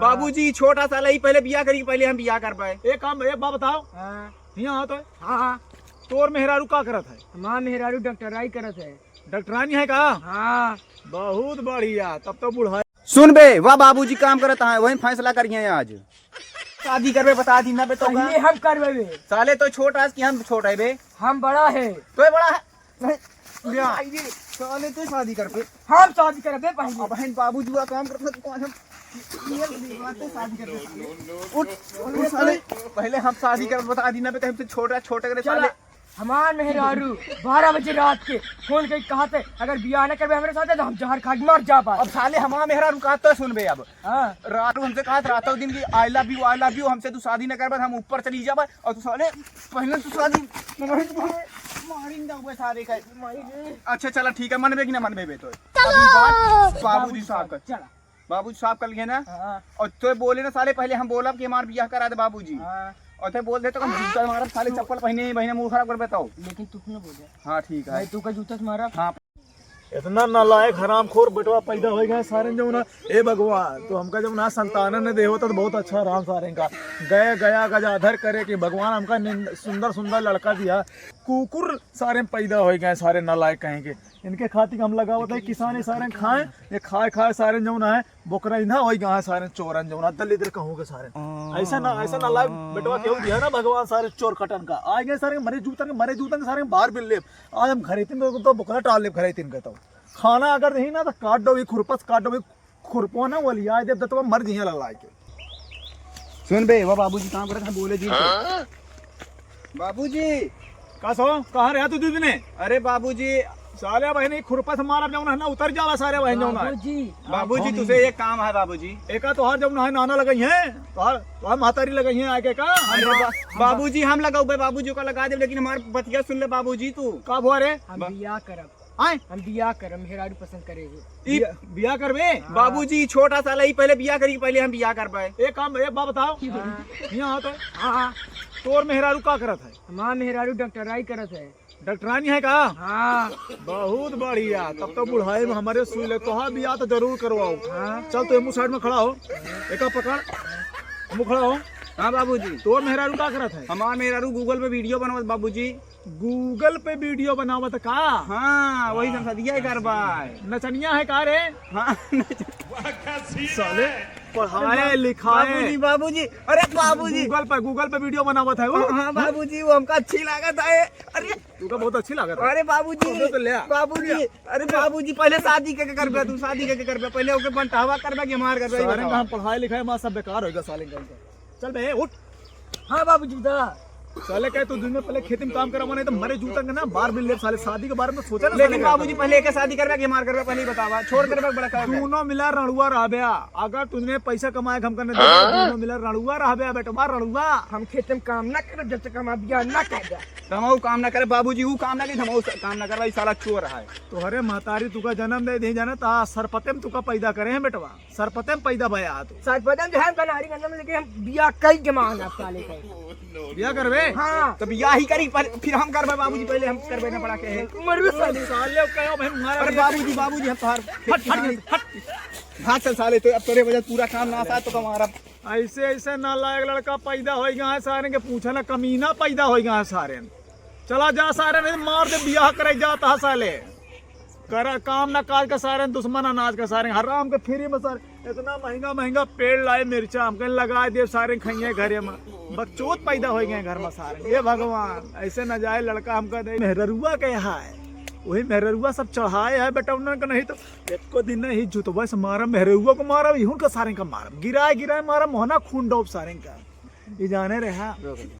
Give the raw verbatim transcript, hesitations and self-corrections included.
बाबूजी, छोटा सा लई, पहले बियाह करी, पहले हम बियाह कर पाए। एक काम, एक बात बताओ। हाँ। हियाँ आओ तो। हाँ, हाँ। तोर मेहरारू का करत है? हमार मेहरारू डॉक्टराई करत है। डॉक्टरानी है का? हाँ। बहुत बढ़िया, तब तो बुढ़ाई। सुन बे, वाह बाबूजी काम करत हैं, वही फैसला करिए आज। शादी करबे, बता दी ना बे तो का? पहले हम करबे बे। साले तो छोट आज कि हम छोट है बे? हम बड़ा है। तो बड़ा है। नहीं, या। साले तो शादी करबे। हम शादी करबे पहले। अब बहन बाबूजी का काम करत हैं, तो कौन हम ये बात तो शादी करबे साले। उठ, उठ साले। पहले हम शादी कर बता दी ना बे, तो हमसे छोटा, छोटा करे चला। साले। हमार मेहरारू बारह बजे रात के फोन करके कहत है, "अगर बियाह न करबे हमरे साथे तो हम जहर खा के मर जाबा।" अब साले हमार मेहरारू कहत तो सुनबे अब। हाँ। रात को हमसे कहत, रातों दिन की, "I love you, I love you, हमसे तू शादी न करबे तो हम ऊपर चली जाबे।" और तू साले पहले तू शादी मारिंदा हुए सारे का। अच्छा चला ठीक है, मनबे कि ना मनबे बे तो। चलो। अभी बात बाबूजी साहब का। चला। बाबूजी साहब कल गए ना। हाँ। और तो बोले ना साले, पहले हम बोलब कि हमार बियाह करा दे बाबूजी। हाँ। और तो बोल दे तो हम जूता मारब साले, चप्पल पहने ही पहने, मूड खराब कर बताओ। लेकिन तू क्यों बोले? हाँ ठीक है। मैं तू का जूता से मारब। हाँ। इतना नालायक हरामखोर बेटवा पैदा हो गया सारे जौन है। ए भगवान, तो हमका जब ना संतान ने देहो तो बहुत अच्छा राम सारे का। गए गया गजाधर करे कि भगवान हमका निंद-, सुंदर सुंदर लड़का दिया। कुकुर सारे पैदा हो गए सारे नालायक कहीं के। इनके खातिर हम लगावत है किसान ही सारे खाए, ये खाए खाए सारे जौन है बोकरा इन्हा होई गए सारे चोरन जौन है दलिद्र कहूँ के सारे। ऐसा ना, ऐसा नालायक बेटवा केहू दिया ना भगवान सारे चोर कटन का। आ गए सारे मरे जूतन के, मरे जूतन के सारे बाहर बिल ले। आज हम घरे तीन तो, तो बोकरा टाल ले घरे तीन के तो। खाना अगर नहीं ना तो काट दो ये खुरपस, काट दो ये खुरपो ना वो लिया दे तो मर जइया ललाए के। सुन बे, वो बाबूजी काम करत हैं, बोले जी। हाँ? बाबूजी। का सो? कहाँ रहा तू दू दिने? अरे बाबूजी। साले बहन, ई खुरपा से मारब जौन है ना, उतर जाला सारे बहन जौन है। बाबूजी। बाबूजी, हाँ, तुसे एक काम है बाबूजी। एका तोहार जौन है नाना लगई है, तोहार, तोहार महतारी लगई है आके का? अरे बा-, बाबूजी, हम लगाउबे, बाबूजी का लगा देब, लेकिन हमार बतिया सुन ले बाबूजी तू। का भुआ रे? हम बा- बियाह करब। आय? हम बियाह करब, मेहरारू पसंद करे ही। ई बिया-, बियाह करबे? हाँ। बाबूजी, छोटा सा लई, पहले बियाह करी, पहले हम बियाह कर पाए। एक काम, एक बात बताओ। हाँ। यहाँ आओ तो। हाँ, हाँ। तोर मेहरारू का करत है? हमार मेहरारू डॉक्टराई करत है। डॉक्टरानी है का? हाँ। बहुत बढ़िया, तब तो बुढ़ाई में हमारे सुई ले। तोहार बियाह तो जरूर करवाओ। हाँ। चल, तू एमू साइड में खड़ा हो, एका पकड़, एमू खड़ा हो। हाँ बाबूजी। तोर मेहरारू का करत है? हमार मेहरारू Google पे video बनावत बाबूजी। Google पे video बनावत का? हाँ, वही संसदिया ही करबा है। नचनिया है का रे? हाँ, नच- साले, पढ़ाए, लिखाए। बाबूजी, बाबूजी, अरे बाबूजी। Google पे, Google पे video बनावत है वो। हाँ, हाँ, बाबूजी, वो हमका अच्छी लागत है। अरे, तू का बहुत अच्छी लागत है। अरे बाबूजी, तो ले आ। बाबूजी, अरे बाबूजी, पहले शादी के, के करबे तू, शादी के, के करबे, पहले ओके बंटवा करबे कि हमार करबे, ई सारे बतावा। का हम पढ़ाए लिखाए, हमार सब बेकार होइगा साले का। चल बे, उठ। हाँ बाबूजी, बता। साले कहे तू दिन में पहले खेती में काम करा, नहीं तो मरे जूता के ना, बार बिल ले साले, शादी के बारे में सोचा ना लेकिन साले का। बाबूजी, पहले एके शादी करबे कि हमार करबे, पहले ही बतावा, छोड़ करबे बड़ा काम है। दोनों मिला रणुआ रहबे, अगर तूने पैसा कमाए के हमका नहीं देबे, हाँ? दोनों मिला रणुआ रहबे, बेटवा रणुआ। हम खेत में काम ना करब जब तक हमार बियाह ना कर दे। तो हम ऊ काम ना करे बाबूजी, ऊ काम ना करे, हम ऊ काम ना करबे, ई साला चोर है। तोहरे महतारी तुका जन्म दे दे जाना, ता सरपते में तुका पैदा करे हैं बेटवा। सरपते में पैदा भया तू। सरपते में जो है, बनारी गंज में, लेकिन हम बियाह कई के मांग आप साले के। बियाह करबे? हाँ। तो बियाह ही करी, पर फिर हम करबे बाबूजी, पहले हम करबे ना पड़ा के है। मरबे साले। साले कहो भाई मारा अरे बे। बाबूजी, बाबूजी, हम तोहार हट, हट, हट। भाग चल साले, तो अब तोरे वजह पूरा काम ना साथ तो हमारा। ऐसे, ऐसे नालायक लड़का पैदा होई गया है सारे के, पूछा ना, कमीना पैदा होई गया है सारे। चला जा सारे, नहीं मार दे, बियाह करे जाता है साले। करा काम ना काज का सारे, दुश्मन अनाज का सारे, हराम के फ्री में सारे। इतना महंगा महंगा पेड़ लाए मिर्चा, हमके लगाए दे सारे, खइए घरे में। बकचोद पैदा हो गए घर में सारे। ये भगवान, ऐसे न जाए लड़का हमका दे। मेहररुआ के है, वही मेहररुआ सब चढ़ाए है बेटा, उन्होंने का नहीं तो एको दिन नहीं जुतवा से मारा, मेहररुआ को मारा, इहुन का सारे का मारा, गिराए गिराए मारा, मोहना खून डोब सारे का। ई जाने रहा।